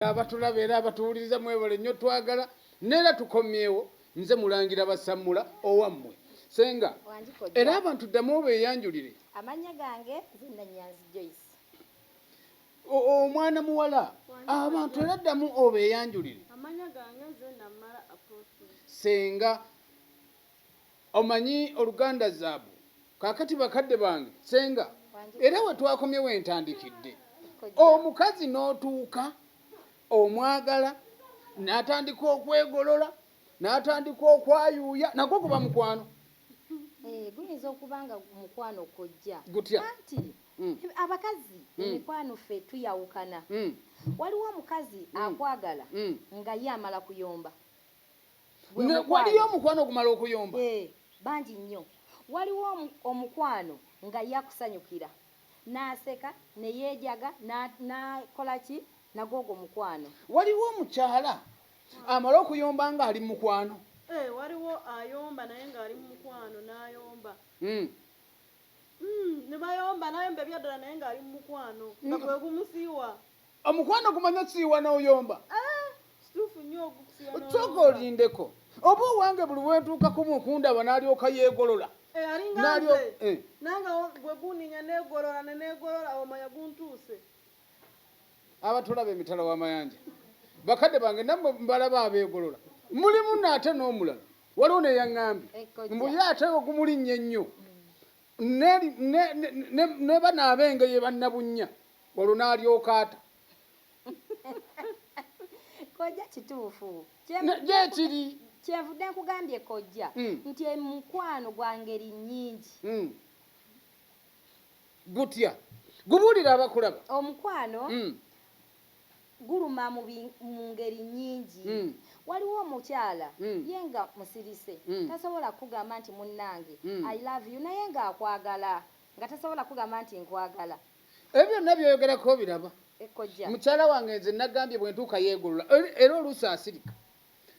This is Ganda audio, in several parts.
Abatulaba era abatuwuliriza, mwebale nnyo, twagala neera tukomyewo. Nze Mulangira Basammula owammwe Senga. Wangi, kojja. Era abantu ddamu obeeyanjulire. Amannya gange nze Nanyanzi Joyce. Omwana muwala, abantu era ddamu obeeyanjulire. Amanya gange nze Namala Aprofi. Senga, omanyi oluganda zaabu. Kakati bakadde bange, senga, Wangi. era we twakomye wentandikidde. Kojja. Omukazi n'otuuka omwagala, n'atandika okwegolola, n'atandika okwayuuya, nagwo guba mukwano? Eh, guyinza okuba nga mukwano, kojja. Gutya? Anti abakazi emikwano ffe tuyawukana. Waliwo omukazi akwagala nga ye amala kuyomba. Gwe mukwano. Waliyo omukwano ogumala okuyomba? Eh, bangi nnyo. Waliwo omukwano nga ye akusanyukira n'aseka ne yeejaga, n'akola ki, nagwo ogwo mukwano. Waliwo omukyala amala okuyomba nga ali mukwano? Eh, waliwo ayomba naye ng'ali mu mukwano n'ayomba. Ne bayomba, n'ayomba ebyaddala naye ng'ali mu mukwano, nga gwe gumusiiwa. Omukwano gumanyi osiiwa n'oyomba? Eh, kituufu nnyo, ogukusiiwa Sooka n'oyomba. olindeko, oba owange buli wentuukako mukundaba n'alyoka yeegolola. Eh, alinga nze. Nange bwe guninya neegolola, ne neegolola, omanya guntuuse. Abatulaba emitala w'amayanja, bakadde bange, nammwe mbalaba abeegolola, mulimu naate n'omulala. Waliwo neyaŋŋambye Eh, kojja. mbu ye ate ogumulinnya ennyo ne bano ab'engeye bannabunnya, olwo n'alyoka ata. Kojja, kituufu. Gyekiri. Kyenvudde nkugambye, kojja, nti omukwano gwa ngeri nnyingi. Gutya? Gubuulira abakulaba. Omukwano guluma mu ngeri nnyingi. Waliwo omukyala ye nga musirise, tasobola kugamba nti munnange I love you, naye ng'akwagala, nga tasobola kugamba nti nkwagala. Ebyo byonna byoyogerako biraba. Eh, kojja. Mukyala wange nze nagambye bwe ntuuka yeegolola, era oluusi asirika,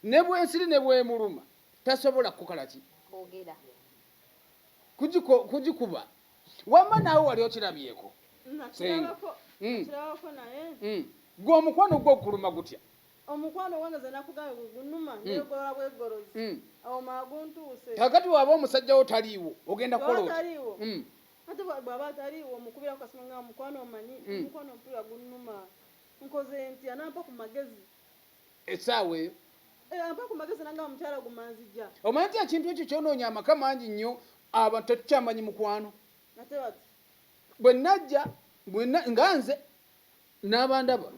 ne bwensiri ne bwemuluma tasobola kukola ki? Kwogera. Kugikuba. Wamma naawe wali okirabyeko? Nakirabako. Nakirabako naye. Gwe omukwano gwo okuluma gutya? Omukwano wange ze nakugambye gugunuma, negolola bwegolozi, awo maa guntuuse. Kakati waba omusajja wo taliiwo, ogenda kukola Bw'aba otya? taliiwo, ate bw'aba ataliiwo, omukubirako kasimu nga mukwano, omanyi omukwano mpulira gunnuma, nkoze ntya? Nampa ku magezi. Essaawa eyo? Eh, ampa ku magezi nanga mukyala gumanzija. Omanyi nti ekintu ekyo kyonoonya amaka mangi nnyo? Abantu tetukyamanyi mukwano. Ate bati Bwe najja nga nze n'abandaba,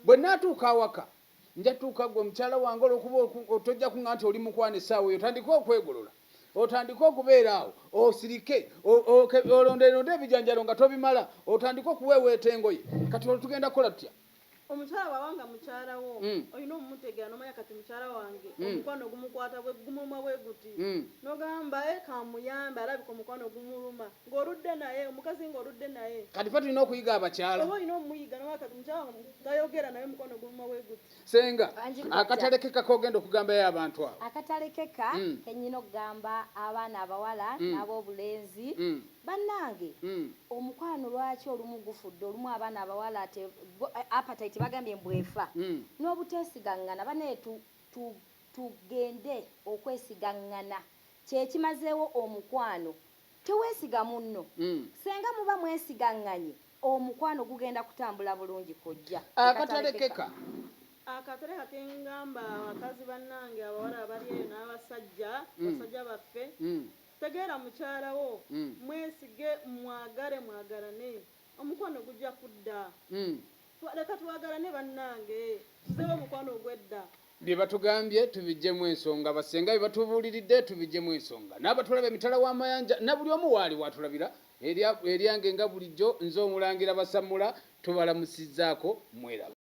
bwe naatuuka awaka, nja tuuka gwe mukyala wange, olwokuba tojja kuŋŋa nti oli mukwano, essaawa eyo otandike okwegolola, otandike okubeera awo osirike, olonderonde ebijanjalo nga tobimala, otandike okuweeweeta engoye. Kati olwo tugenda kukola tutya? Omukyala bw'aba nga mukyala wo, olina omumutegeera n'omanya kati mukyala wange omukwano gumukwata bwe gumuluma bwe guti, n'ogamba e kamuyambe, alabika omukwano gumuluma, ng'oludde naye omukazi, ng'oludde naye. Kati fe tulina okuyiga abakyala. Oba olina omumuyiga n'omanya kati mukyala wange tayogera naye omukwano gumuluma bwe guti. Senga, Angi, kojja. Akatalekeka kogenda okugambayo abantu abo? Akatalekeka kenyina okugamba abaana abawala n'ab'obulenzi, bannange, omukwano lwaki olumu gufudde? Olumu abaana abawala appetite bagambye mbwefa n'obuteesigaŋŋana. Banaye, tugende okwesigaŋŋana kyekimazeewo omukwano. Teweesiga munno. Senga muba mwesigaŋŋanye, omukwano gugenda kutambula bulungi, kojja. Akatalekeka? Akatereka kengamba abakazi bannange abawala abali eyo n'abasajja, basajja baffe, tegeera mukyala wo, mwesige, mwagale, mwagalane, omukwano gujja kudda. Leka twagalane bannange, tuzeewo omukwano ogw'edda. Bye batugambye tubijjemu ensonga, basenga bye batubuuliridde tubijjemu ensonga, n'abatulaba emitala w'amayanja na buli omu waali watulabira. Eryange nga bulijjo nze Omulangira Basammula, tubalamusizzaako, mweraba.